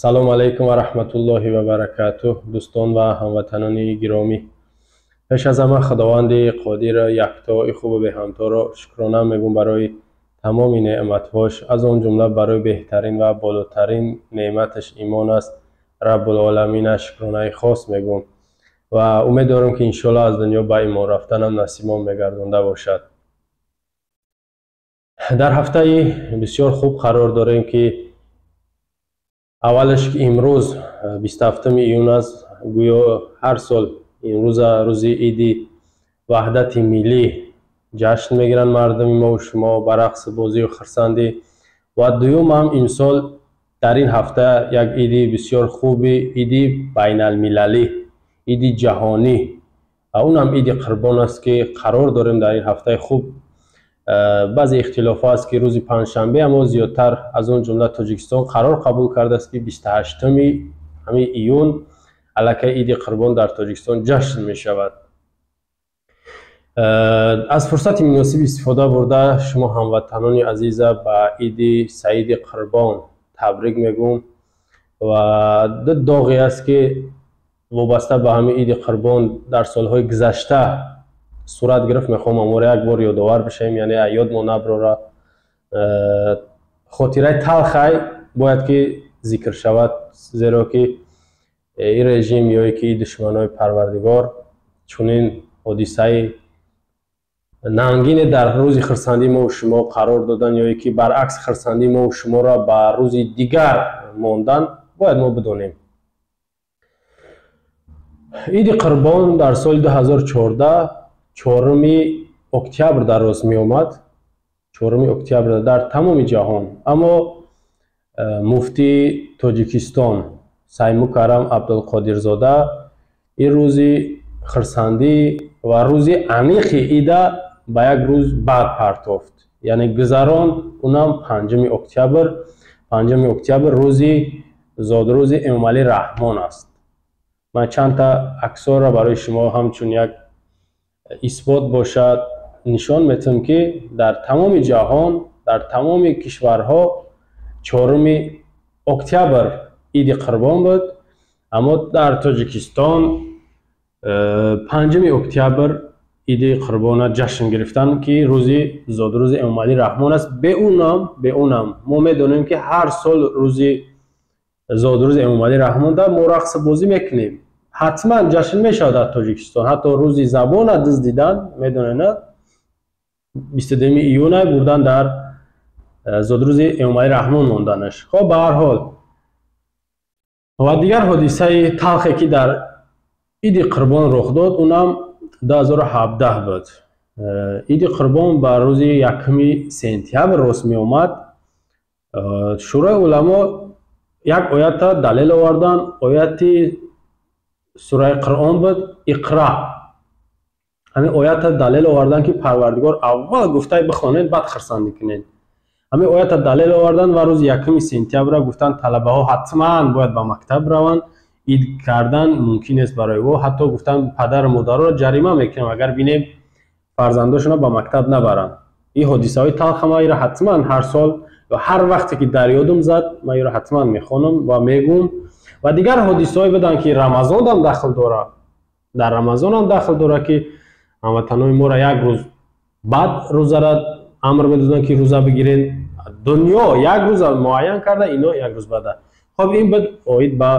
Салом алайкум ва раҳматуллоҳи ва баракатуҳ, дӯстон ва ҳамватанони гиромӣ. Пеш аз ҳама Худованди қодир, яктои хубу беҳамторо шукрона мегӯм барои тамоми неъматҳош, аз он ҷумла барои беҳтарин ва болотарин неъматаш имон аст. Раббулоламина шукронаи хос мегӯм ва умед дорам, ки иншоалло аз дунё ба имон рафтанам насибон мегардонда бошад. Дар ҳафтаи бисёр хуб қарор дорем, ки аввалаш имрӯз 27 июн аст. Гӯё ҳар сол имрӯза рӯзи иди ваҳдати миллӣ ҷашн мегиранд мардуми мову шумо ба рақсу бозию хурсандӣ. Ва дуюм ҳам имсол дар ин ҳафта як иди бисёр хуби иди байналмилалӣ, иди ҷаҳонӣ, унам иди Қурбон аст, ки қарор дорем дар ин ҳафтаи хуб. Баъзе ихтилофҳо аст, ки рӯзи панҷшанбе, аммо зиёдтар, аз он ҷумла Тоҷикистон қарор қабул кардааст, ки 28-уми ҳамин июн аллакай иди Қурбон дар Тоҷикистон ҷашн мешавад. Аз фурсати муносиб истифода бурда, шумо ҳамватанони азиза ба иди саиди Қурбон табрик мегӯм. Ва ду доғе аст, ки вобаста ба ҳамин иди Қурбон дар солҳои гузашта сурат гирифт, мехоҳам аморо як бор ёдовар бишавем, яъне ёдмо наброра. Хотираи талхай бояд ки зикр шавад, зеро ки ин режим ё ки душманои Парвардигор чунин ҳодисаи нангине дар рӯзи хурсандии мову шумо қарор додан ё ки баръакс хурсандии мову шуморо ба рӯзи дигар мондан, бояд мо бидонем. Иди Қурбон дар соли 2014 4 октябр дар рост меомад, 4 октябр дар тамоми ҷаҳон. Аммо муфтии Тоҷикистон Саймукарам Абдулқодирзода ин рӯзи хурсандӣ ва рӯзи аниқи ида ба як рӯз баъд партофт, яъне гузаронд, унам 5 октябр. 5 октябр рӯзи зодрӯзи Эмомалӣ Раҳмон аст. Ман чандта аксҳоро барои шумо ҳамчун як исбот бошад нишон метиҳам, ки дар тамоми ҷаҳон, дар тамоми кишварҳо 4 октябр иди Қурбон буд, аммо дар Тоҷикистон 5 октябр иди Қурбона ҷашн гирифтанд, ки рӯзи зодрӯзи Эмомалӣ Раҳмон аст. Беунам мо медонем, ки ҳар сол рӯзи зодрӯзи Эмомалӣ Раҳмонда мо рақсу бозӣ мекунем, ҳатман ҷашн мешавад дар Тоҷикистон. Ҳатто рӯзи забона дуздидан, медонед, 22 июна бурдан, дар зодрӯзи Эмомалӣ Раҳмон монданаш. Хоб, ба ҳар ҳол, ва дигар ҳодисаи талхе, ки дар иди Қурбон рух дод, унам 2017 буд. Иди Қурбон ба рӯзи 1 сентябр рост меомад. Шӯрои уламо як оята далел оварданд, ояти сураи Қуръон буд, Иқра. Ҳамин оята далел оварданд, ки Парвардигор аввал гуфтай бихонед, баъд хурсандӣ кунед. Ҳамин оята далел оварданд ва рӯзи 1 сентябра гуфтанд, талабаҳо ҳатман бояд ба мактаб раванд, ид кардан мумкин нест барои ӯ. Ҳатто гуфтанд, падару модароро ҷарима мекунем, агар бинем фарзандошонро ба мактаб набаранд. Ин ҳодисаҳои талха ман иро ҳатман ҳар сол ва ҳар вақте ки дар ёдам зад, ман иро ҳатман мехонам ва мегӯм. Ва дигар ҳодисаҳое буданд, ки Рамазонам дахл дорад, дар Рамазонам дахл дорад, ки ҳамватанои моро як рӯз баъд рӯзара амр медоданд, ки рӯза бигирен. Дунё як рӯза муайян карда, ино як рӯз баъда. Хоб, ин буд оид ба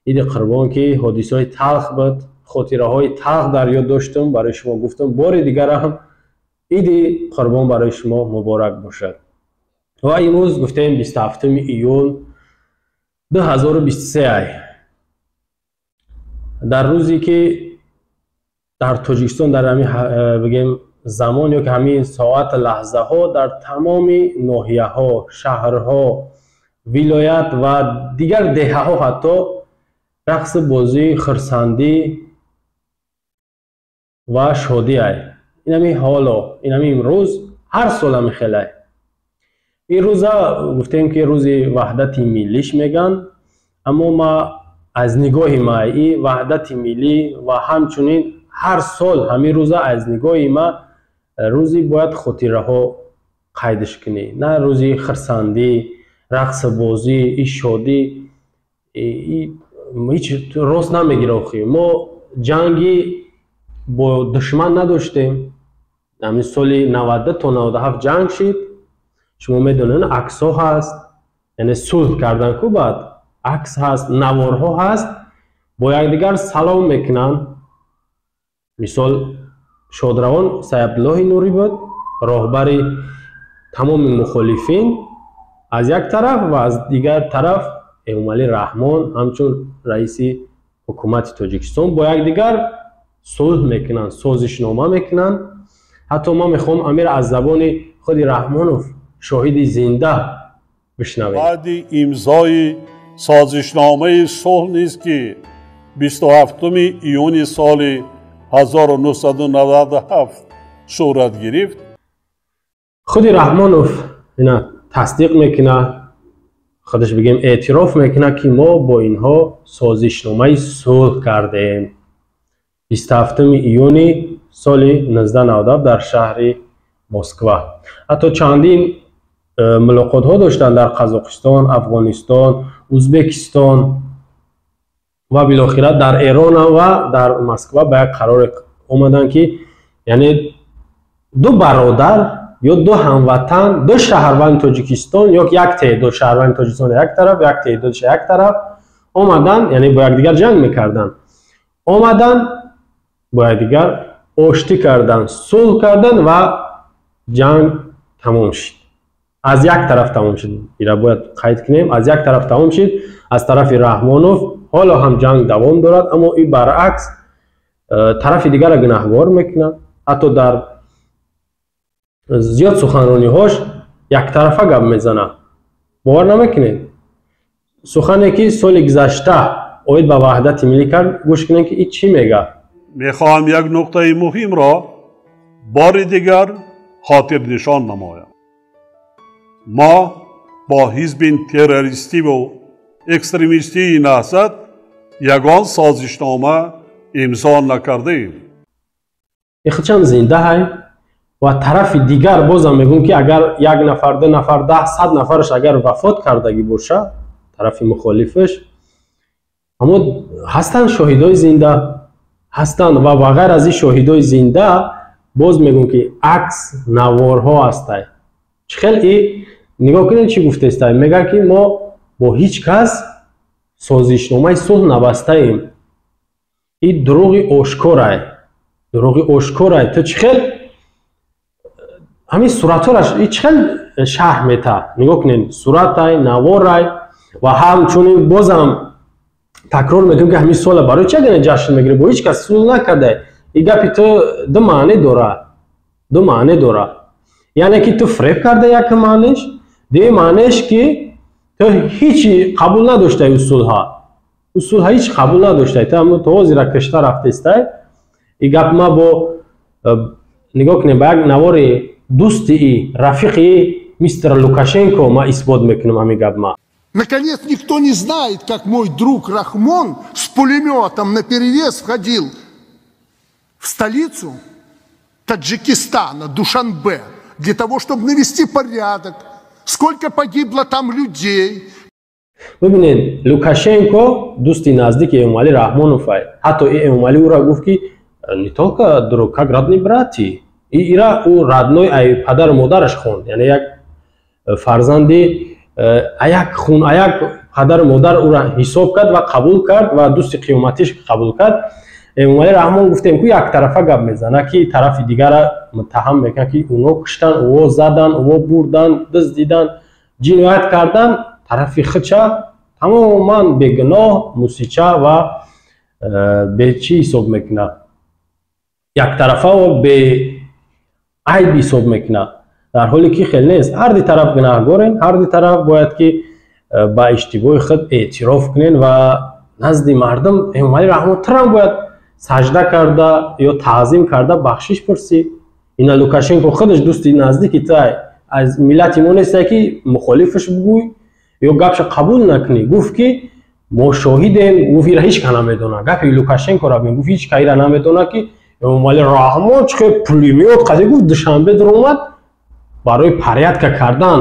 иди Қурбон, ки ҳодисаҳои талх буд, хотираҳои талх дар ёд доштам, барои шумо гуфтам. Бори дигарам иди Қурбон барои шумо муборак бошад. Ва имрӯз гуфтем, 27 июн 2023 ай, дар рӯзе ки дар Тоҷикистон дар ҳамин бигем замон ё ки ҳамин соат, лаҳзаҳо дар тамоми ноҳияҳо, шаҳрҳо, вилоят ва дигар деҳаҳо ҳатто рақси бозӣ, хурсандӣ ва шодӣ ай. Инами ҳоло, инами имрӯз ҳар сол ҳами хелай. Ин рӯза гуфтем, ки рӯзи ваҳдати миллиш мегӯянд, аммо ма аз нигоҳи ма и ваҳдати миллӣ ва ҳамчунин ҳар сол ҳамин рӯза аз нигоҳи ма рӯзи бояд хотираҳо қайдш кунӣ, на рӯзи хурсандӣ, рақсбозӣ, и шодӣ. Ҳеҷ рост намегира. Охи, мо ҷанги бо душман надоштем. Ҳамин соли 92 то 97 ҷанг шид, шумо медонед, аксҳо ҳаст, яъне сулҳ кардан ку, баъд акс ҳаст, наворҳо ҳаст, бо якдигар салом мекунанд. Мисол, шодравон Сайабдуллоҳи Нурӣ буд, роҳбари тамоми мухолифин аз як тараф, ва аз дигар тараф Эмомалӣ Раҳмон ҳамчун раиси ҳукумати Тоҷикистон бо якдигар сулҳ мекунанд, созишнома мекунанд. Ҳатто ман мехоҳам амир аз забони худи Раҳмонов, шоҳиди зинда, бишнавем. Баъди имзои созишномаи сулҳ низ, ки 27 июни соли 1997 сурат гирифт. Худи Раҳмонов ина тасдиқ мекунад, худаш бигем, эътироф мекунад, ки мо бо инҳо созишномаи сулҳ кардем 27 июни соли 1997 дар шаҳри Москва. Ҳатто чандин мулоқотҳо доштанд дар Қазоқистон, Афғонистон, Узбекистон ва билохира дар Эронам ва дар Москва ба як қароре омаданд, ки яъне ду бародар ё ду ҳамватан, ду шаҳрванди Тоҷикистон ё як теъдод шаҳрванди Тоҷикистон як тараф, як теъдодш як тараф омаданд, яъне бо якдигар ҷанг мекарданд, омаданд, бо якдигар оштӣ карданд, сулҳ карданд ва ҷанг тамом шуд. Аз як тараф тамом шуд, ира бояд қайд кунем, аз як тараф тамом шуд, аз тарафи Раҳмонов. Ҳоло ҳам ҷанг давом дорад, аммо и баръакс тарафи дигарро гунаҳгор мекунад. Ҳатто дар зиёд суханрониҳош яктарафа гап мезанад. Бовар намекунед? Сухане ки соли гузашта оид ба ваҳдати миллӣ кард, гӯш кунед, ки и чӣ мегӯяд. Мехоҳам як нуқтаи муҳимро бори дигар хотирнишон намоям: мо бо ҳизби террористиву экстремистии Наҳзат ягон созишнома имзо накардаем. Ихчам зинда ҳай. Ва тарафи дигар бозам мегӯм, ки агар як нафар, ду нафар, 10, 100 нафараш агар вафот кардагӣ боша, тарафи мухолифаш, аммо ҳастанд, шоҳидои зинда ҳастанд. Ва ба ғайр аз ин шоҳидои зинда, боз мегӯм, ки акс, наворҳо ҳастай. Чӣ хел и нигоҳ кунед, чӣ гуфтестай. Мегӯяд, ки мо бо ҳеҷ кас созишномаи сулҳ набастаем. Ин дурӯғи ошкорай, дурӯғи ошкорай. Ту чӣ хел ҳамин суратҳораш и чӣ хел шарҳ мета? Нигоҳ кунед, суратай, наворай. Ва ҳамчунин бозам такрор мекунем, ки ҳамин сола барои чи агар ҷашн мегирем, бо ҳеҷ кас сулҳ накардай? И гапи ту ду маъне дорад, ду маъне дорад. Яъне ки ту фиреб карда, як маънеш. Дуюм маънеш, ки ту ҳеҷ қабул надоштай ӯ сулҳа, ӯ сулҳа ҳеҷ қабул надоштай, ту ҳамн то ҳозира кишта рафтестай. И гап ма бо нигоҳ кунем, ба як навори дӯсти и рафиқи мистер Лукашенко ма исбот мекунам ҳамин гап ма. Наконец, никто не знает, как мой друг Рахмон с пулеметом наперевес входил в столицу Таджикистана, Душанбе, для того, чтобы навести порядок. Сколько погибло там людей. Бибинед, Лукашенко дӯсти наздики Эмомалӣ Раҳмоновай. Ҳатто и Эмомалӣ ӯро гуфт, ки не только друг, как родной брати. Ира ӯ родной ай падару модараш хонд, яъне як фарзанди аяк хун, аяк падару модар ӯра ҳисоб кард ва қабул кард ва дӯсти қиёматиш қабул кард. Эмомалӣ Раҳмон, гуфтем ку, яктарафа гап мезана, ки тарафи дигара муттаҳам мекунад, ки уно куштанд, уво заданд, уво бурданд, дуздиданд, ҷиноят карданд. Тарафи худша тамоман бегуноҳ, мусича ва бечӣ ҳисоб мекунад, яктарафа ва беайб ҳисоб мекунад, дар ҳоле ки хел нест. Ҳарди тараф гунаҳгорен, ҳарди тараф бояд ки ба иштибоҳи худ эътироф кунен. Ва назди мардум Эмомалӣ Раҳмон трам бояд сажда карда ё таъзим карда бахшиш пурсӣ. Ина Лукашенко худаш дӯсти наздики тай, аз миллати мо несте, ки мухолифаш бугӯй ё гапша қабул накунӣ. Гуфт, ки мо шоҳидем, гуфт, ира ҳеҷ ка намедона. Гапи Лукашенкоро бин, гуфт, ҳеҷ ка ира намедона, ки Эмомалӣ Раҳмон чӣ хел пулемёт қади, гуфт, Душанбе дуромад барои порядка кардан,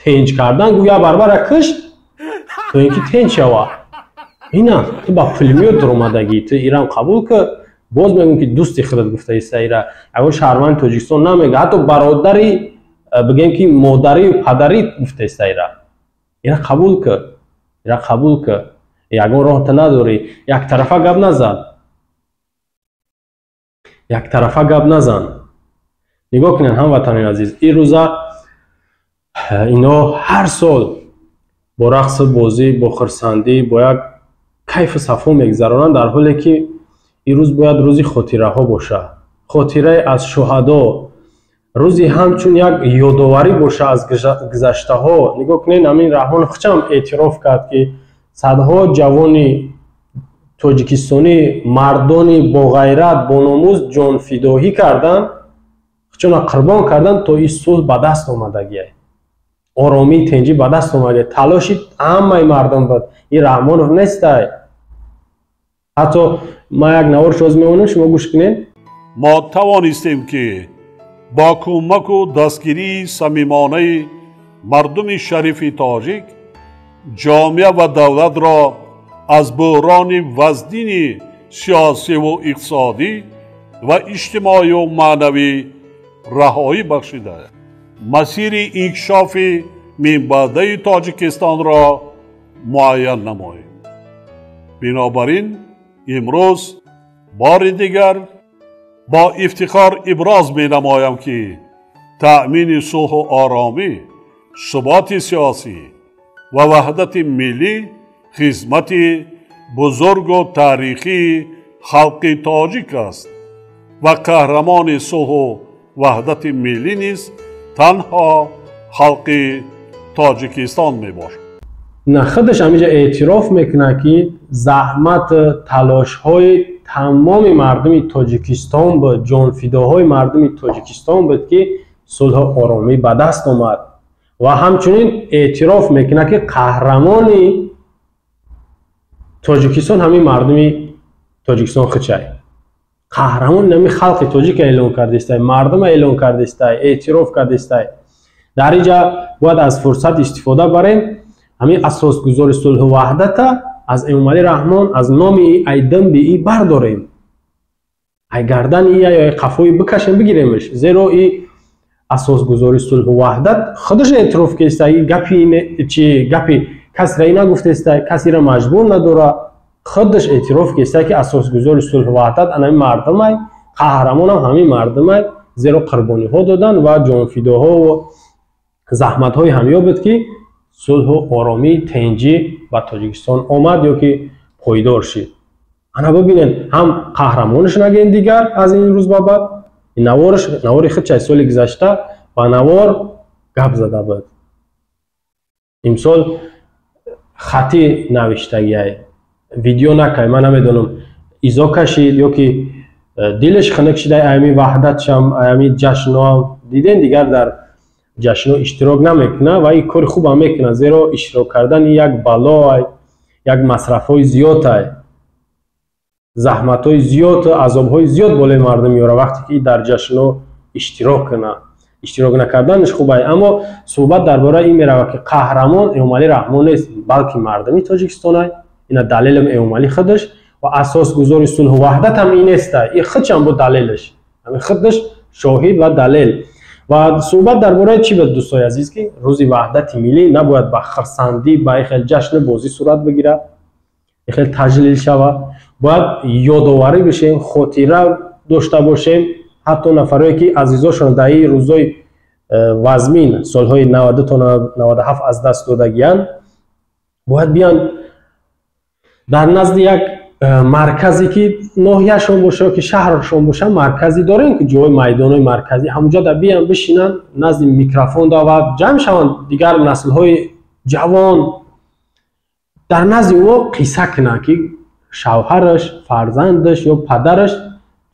тенҷ кардан. Гуфт, як барбара кишт, то ин ки тенҷ шава. Ина ту ба пулемёт даромадагӣ, ту ирам қабул ки. Боз мегӯм, ки дӯсти худат гуфтаиста, ира ягон шаҳрванди Тоҷикистон намега, ҳатто бародари, бигем ки, модарию падарӣ гуфтаиста. Ира қабул ки, ира қабул ки, ягон роҳ ту надорӣ. Яктарафа гап назан, яктарафа гап назан. Нигоҳ кунед, ҳамватанони азиз, ин рӯза ино ҳар сол бо рақсу бозӣ, бо хурсандӣ, бо як кайфу сафо мегузаронанд, дар ҳоле ки ин рӯз бояд рӯзи хотираҳо бошад, хотирае аз шуҳадо, рӯзи ҳамчун як ёдоварӣ боша аз гузаштаҳо. Нигоҳ кунед, ҳамин Раҳмонов худам эътироф кард, ки садҳо ҷавони тоҷикистонӣ, мардони боғайрат, бономус ҷонфидоҳӣ карданд, худшона қурбон карданд, то ин сулҳ ба даст омадагиай, оромии тинҷӣ ба даст омадагиай. Талоши ҳамаи мардум буд, ин Раҳмонов нестай. Ҳатто ман як навор шоз мемонам, шумо гӯш кунед. Мо тавонистем, ки бо кӯмаку дастгирии самимонаи мардуми шарифи тоҷик ҷомеа ва давлатро аз буҳрони вазнини сиёсиву иқтисодӣ ва иҷтимоию маънавӣ раҳоӣ бахшида, масири инкишофи минбаъдаи Тоҷикистонро муайян намоем. Бинобар ин имрӯз бори дигар бо ифтихор иброз менамоям, ки таъмини сулҳу оромӣ, суботи сиёсӣ ва ваҳдати миллӣ хизмати бузургу таърихии халқи тоҷик аст ва қаҳрамони сулҳу ваҳдати миллӣ низ танҳо халқи Тоҷикистон мебошад. На, худаш ҳаминҷа эътироф мекунад, ки заҳмат, талошҳои тамоми мардуми Тоҷикистон буд, ҷонфидоҳои мардуми Тоҷикистон буд, ки сулҳу оромӣ ба даст омад, ва ҳамчунин эътироф мекунад, ки қаҳрамони Тоҷикистон ҳамин мардуми Тоҷикистон худшай. Қаҳрамони ҳамин халқи тоҷика эълон кардистай, мардума эълон кардистай, эътироф кардистай. Дар инҷа бояд аз фурсат истифода барем, ҳамин асосгузори сулҳу ваҳдата аз Эмомалӣ Раҳмон, аз номи ай дамби и бардорем, ай гардани и ай қафои бикашем, бигиремш, зеро и асосгузори сулҳу ваҳдат худаш эътироф кеста. И гапи чи гапи касра и нагуфтеста, касира маҷбур надора, худаш эътироф кеста, ки асосгузори сулҳу ваҳдат анами мардумай, қаҳрамонам ҳамин мардумай, зеро қурбониҳо додан ва ҷонфидоҳо, заҳматҳои ҳамё буд, ки сулҳу оромӣ, тинҷӣ ба Тоҷикистон омад ё ки пойдор шид. Ана бибинед, ҳам қаҳрамонаш нагем дигар аз ин рӯз ба баъд. Навораш, навори худчай соли гузашта ба навор гап зада буд, имсол хатӣ навиштагиай, видео накай. Ман намедонам, изо кашид ё ки дилаш хунук шидай аями ваҳдатшам, аями ҷашноам. Диден, дигар дар ҷашно иштирок намекунад ва ин кори хубам мекунад, зеро иштирок кардан як балоай, як масрафҳои зиёдай, заҳматҳои зиёд, азобҳои зиёд болои мардум меорад, вақте ки дар ҷашно иштирок кунад. Иштирок накарданаш хубай, аммо суҳбат дар бораи ин меравад, ки қаҳрамон Эмомалӣ Раҳмон нест, балки мардуми Тоҷикистонай. Ина далелам Эмомалӣ худаш ва асосгузори сулҳу ваҳдат ҳам ин неста, ин худшам буд далелаш, ҳамин худаш шоҳид ва далел. Ва суҳбат дар бораи чӣ буд, дӯстои азиз? Ки рӯзи ваҳдати миллӣ набояд ба хурсандӣ, ба ин хел ҷашну бозӣ сурат бигирад, ин хел таҷлил шавад. Бояд ёдоварӣ бишем, хотира дошта бошем. Ҳатто нафарое ки азизошон дар ин рӯзои вазмин, солҳои 92 то 97 аз даст додагиянд, бояд биян дар назди як марказе, ки ноҳияшон боша ё ки шаҳрашон боша, марказӣ дорем, ки ҷои майдонҳои марказӣ, ҳамунҷо да биян, бишинанд назди микрофон да ва ҷамъ шаванд дигар наслҳои ҷавон, дар назди ӯ қисса кунанд, ки шавҳараш, фарзандаш ё падараш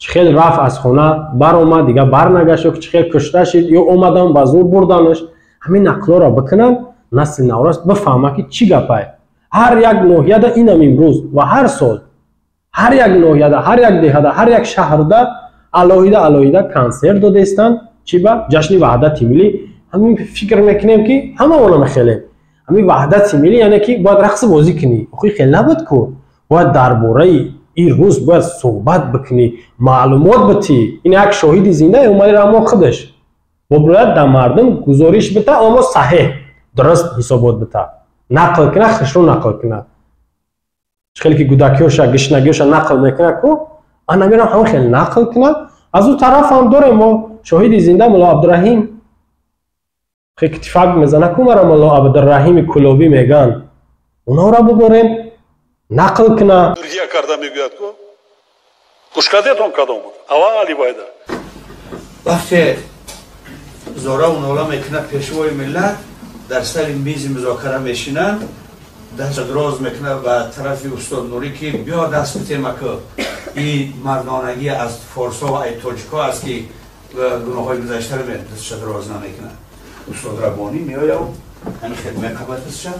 чӣ хел рафт, аз хона баромад, дигар барнагашт, ё чӣ хел кушта шид, ё омадан ба зур бурданаш. Ҳамин нақлҳоро бикунанд, насли наврас бифаҳмад, ки чӣ гапай. Ҳар як ноҳияда инам имрӯз ва ҳар сол ҳар як ноҳияда, ҳар як деҳада, ҳар як шаҳрда алоҳида алоҳида консерт додаистанд. Чӣ ба ҷашни ваҳдати миллӣ. Ҳамин фикр мекунем, ки ҳамаона мехелем, ҳамин ваҳдати миллӣ яъне ки бояд рақси бозӣ кунӣ. Охи, хел набуд ку. Бояд дар бораи ин рӯз бояд суҳбат бикунӣ, маълумот битӣ. Ин як шоҳиди зинда Эмомалӣ Раҳмон худаш бояд дар мардум гузориш бита, аммо саҳеҳ, дуруст ҳисобот бита, нақл кина, хушрӯ нақл кина. Чӣ хеле ки гудакиёша, гишнагиёша нақл мекуна ку, ана мерам ҳамон хел нақл кина. Аз ӯ тараф ҳам дорем мо шоҳиди зинда Мулло Абдураҳим, хе тифак мезана ку, мара Мулло Абдураҳими Кулобӣ меган, онҳоро буборем нақл кина. Гиря карда мегӯяд ку, гӯшкадетон кадом буд аввали вайда. Вақте зораву нола мекунад пешвои миллат, дар сари мизи музокара мешинанд, даст дроз мекунад ба тарафи устод Нурӣ, ки биё даст битем, ака, ин мардонагӣ аз форсо ва ай тоҷико аст, ки гуноҳҳои гузаштаро дастша дроз намекунад. Устод Рабонӣ меояв, ҳамин хел меқабад дастша.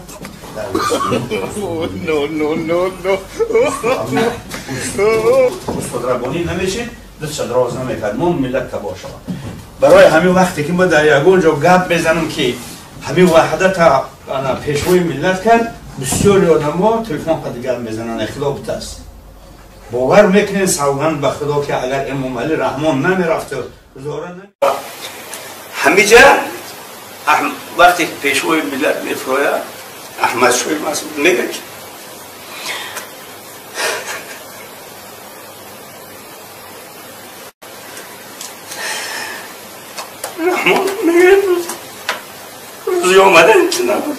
No, no, no, no. Устод Рабонӣ намешид, дастша дроз намекард, мо миллат табоҳ шавад. Барои ҳамин вақте ки мо дар ягон ҷо гап мезанам, ки ҳамин ваҳдата пешвои миллат кард, бисёри одамо телефон қади гап мезананд, худо бутааст, бовар мекунед, савганд ба худо, ки агар Эмомалӣ Раҳмон намерафту зора ҳамиҷа, вақте пешвои миллат мефурояд, Аҳмадшоҳи Масуд мегӯяд, Раҳмон мегӯяд, рӯзи омадан чи набуд,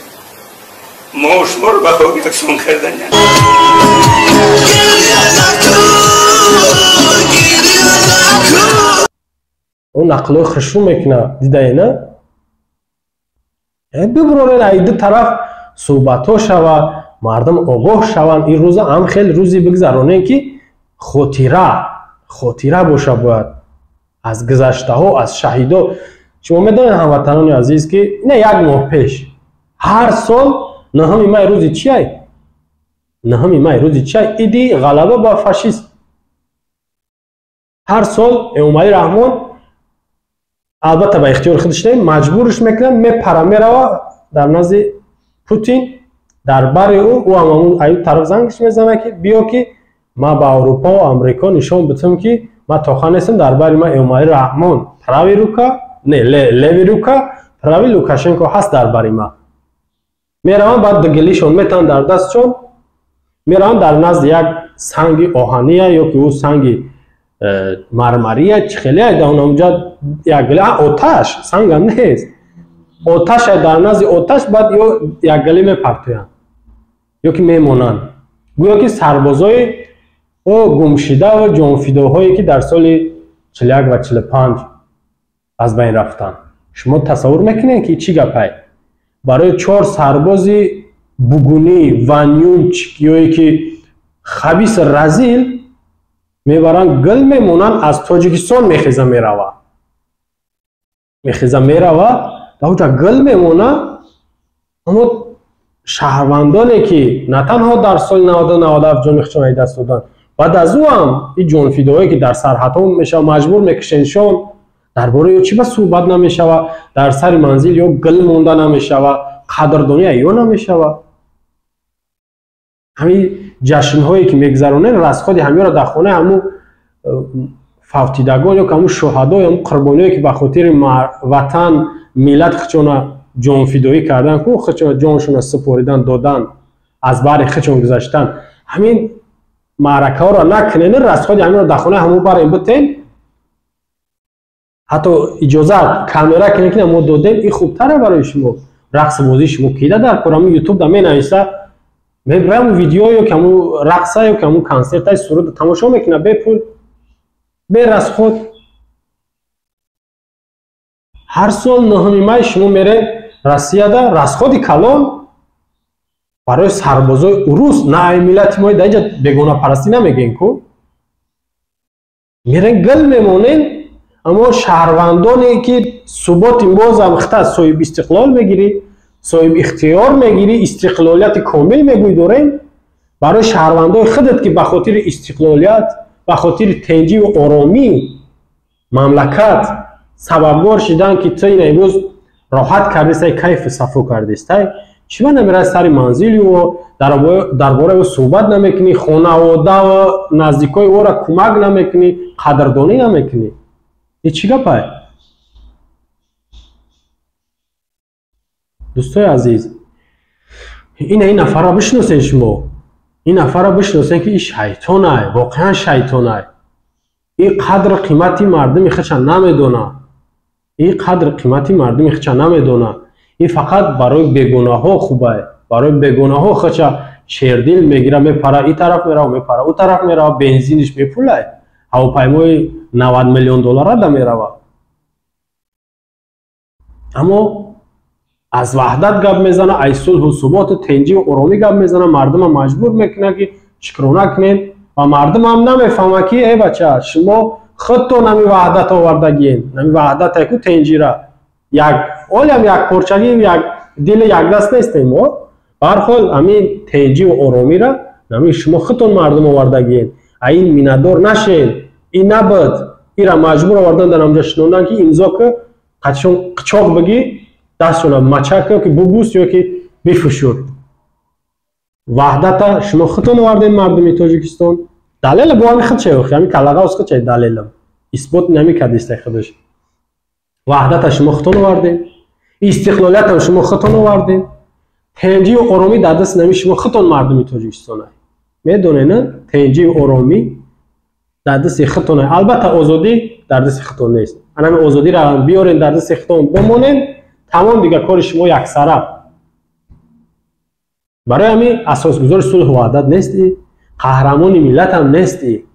мо шуморо ба хок яксон кардан. Ӯ нақлҳои хушрӯ мекуна, дидаe на? Бибурорен, ай ду тараф суҳбатҳо шава, мардум огоҳ шаванд. Ин рӯза ҳам хел рӯзе бигзаронем, ки хотира боша бояд аз гузаштаҳо, аз шаҳидо. Шумо медонед, ҳамватанони азиз, ки не як моҳ пеш ҳар сол 9 май рӯзи чиай? 9 май рӯзи чиай? Иди ғалаба ба фашист. Ҳар сол Эмомалӣ Раҳмон, албатта, ба ихтиёри худаш не, маҷбурш мекунад, мепара, мерава дар назди Путин, дар бари ӯ. Ӯ ҳам аю тараф зангш мезана, ки биё, ки ман ба Аврупо, Амрико нишон битам, ки ман тоха нестам, дар бари ман Эмомалӣ Раҳмон, правый рука, не, левый рука, правый Лукашенко ҳаст дар бари ман. Мераванд, баъд дугилишон метаванд дар дастшон, мераванд дар назди як санги оҳания ё ки ӯ санги мармария, чӣ хеле дар онҷа якгила оташ, сангам нест, оташ, дар назди оташ баъд ё якгиле мепартоянд ё ки мемонанд, гӯё ки сарбозои ӯ гумшида ва ҷонфидоҳое, ки дар соли 41 ва 45 аз байн рафтанд. Шумо тасаввур мекунед, ки чӣ гапай? Барои чор сарбози бугунӣ, вонючий ё ки хабис, разил мебаранд, гил мемонанд, аз Тоҷикистон мехеза мерава, мехеза мерава, дар оҷа гил мемона. Аммо шаҳрвандоне, ки на танҳо дар соли 97 ҷони худшон аз даст доданд, баъд аз ӯ ҳам ин ҷонфидоҳое, ки дар сарҳадҳо мешава, маҷбур мекушеншон, дар бораи ё чӣ ба суҳбат намешава? Дар сари манзил ё гил монда намешава, қадрдонӣ ё намешава. Ҳамин ҷашнҳое, ки мегузаронем, расходи ҳамёро дар хонаи ҳамун фавтидагон ё ҳамун шуҳадо, ҳамун қурбониҳое, ки ба хотири ватан, миллат худшона ҷонфидоӣ кардан ку, худшона ҷоншона супоридан, додан, аз баҳри худшон гузаштан, ҳамин маъракаҳоро накунен, расходи ҳаминро дар хонаи ҳамун барем битен, ҳатто иҷозат камера кунем, ки мо додем, ин хубтаре барои шумо. Рақси бозии шумо кида дар кор? Ҳамун Ютуб да менависа, мебирам видео ё ки ҳамун рақса ё ки ҳамун консертаи суруд тамошо мекунад бепул, бе расход. Ҳар сол 9 май шумо меред Россияда, расходи калон барои сарбозои урус, на ай миллати мо. Дар инҷа бегонапарастӣ намегӯем ку, мерен, гил мемонем. Аммо шаҳрвандоне, ки суботи бозам хта соҳиб истиқлол мегирӣ, соҳиб ихтиёр мегирӣ, истиқлолияти комил мегӯй дорем, барои шаҳрвандои худат, ки ба хотири истиқлолият, ба хотири тенҷиву оромӣ мамлакат сабабгор шидан, ки ту ина имрӯз роҳат кардистай, кайфу сафо кардистай, чӣ ба намерад сари манзили ӯ, дар бораи ӯ суҳбат намекунӣ, хонаводаву наздикои ӯро кӯмак намекунӣ, қадрдонӣ намекунӣ. Ин чӣ гапай? Дӯстои азиз, ин нафарро бишносен шумо. Ин нафарро бишносен, ки ин шайтонай, воқеан шайтонай. Ин қадру қимати мардуми худша намедонад. Ин қадру қимати мардуми худша намедонад. Ин фақат барои бегонаҳо хубай. Барои бегонаҳо худша шердил мегира, мепара ин тараф мерава, мепара ӯ тараф мерава, бензиниш мепулай. Ҳавопаймои 90 миллион доллара да мерава. Аммо аз ваҳдат гап мезана, аз сулҳу суботу тенҷиву оромӣ гап мезана, мардума маҷбур мекунад, ки шукрона кунед ва мардумам намефаҳмад, ки эй бача, шумо худтон ҳами ваҳдат овардагиен, ҳами ваҳдате ку тенҷира. Як олям як порчагӣ, як дили якдаст нестем мо. Ба ҳар ҳол ҳамин тенҷиву оромира ҳамин шумо худтон мардум овардагиен. А ин миннатдор нашен, ин набуд. Ира маҷбур овардан дар ҳамҷа шинондан, ки имзо ки қатишон қичоқ бигӣ, дастшона мачак ё ки бубус ё ки бифушур. Ваҳдата шумо худтон овардем мардуми Тоҷикистон. Далела бо ҳами худ чай, ҳами калағавз худ чай далелам. Исбот намекардистай худаш. Ваҳдата шумо худтон овардем, истиқлолиятам шумо худтон овардем, тенҷиву оромӣ дар даст нами шумо худтон мардуми Тоҷикистон. Медонед, на? Тенҷиву оромӣ дар дасти худтон. Албатта озодӣ дар дасти худтон нест. Анами озодиро биёрен дар дасти худтон бимонен, тамом дигар кори шумо яксара. Барои ҳамин асосгузори сулҳу ваҳдат нестӣ, қаҳрамони миллатам нестӣ.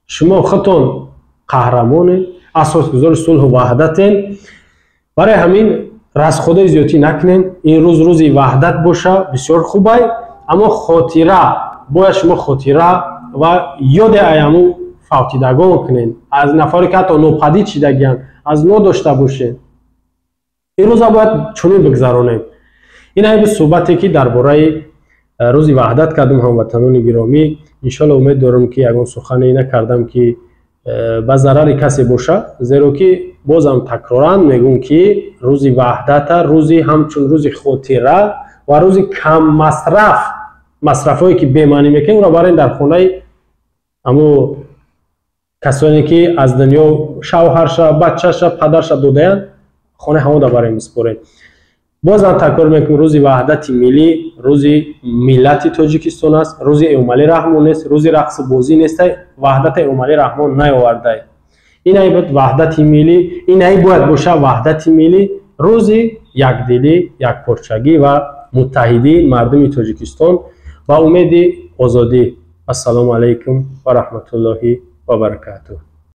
Шумо худтон қаҳрамонед, асосгузори сулҳу ваҳдатен. Барои ҳамин расходаи зиёдтӣ накунен. Ин рӯз рӯзи ваҳдат боша, бисёр хубай, аммо хотира бояд шумо хотира ва ёде аяму фавтидагон кунен, аз нафаре ки ҳатто нопадид шидагиянд, аз но дошта бошед. Ин рӯза бояд чунин бигзаронем. Ин ҳайби суҳбате, ки дар бораи рӯзи ваҳдат кардем, ҳамватанони гиромӣ. Иншоалло умед дорам, ки ягон сухане накардам, ки ба зарари касе боша, зеро ки бозам такроран мегӯм, ки рӯзи ваҳдата рӯзи ҳамчун рӯзи хотира ва рӯзи каммасраф, масрафҳое ки бемаънӣ мекунем, ӯро барем дар хонаи аму касоне, ки аз дунё шавҳарша, бачаша, падарша додаянд, хонаи ҳамода барем биспорем. Бозам такрор мекунем, рӯзи ваҳдати миллӣ рӯзи миллати Тоҷикистон аст, рӯзи Эмомалӣ Раҳмон нест, рӯзи рақсу бозӣ нестай, ваҳдата Эмомалӣ Раҳмон наёвардай. Инай буд ваҳдати миллӣ, инай бояд боша ваҳдати миллӣ, рӯзи якдилӣ, якпорчагӣ ва муттаҳидии мардуми Тоҷикистон ва умеди озодӣ. Ассалому алайкум ва раҳматуллоҳи ва баракатуҳ.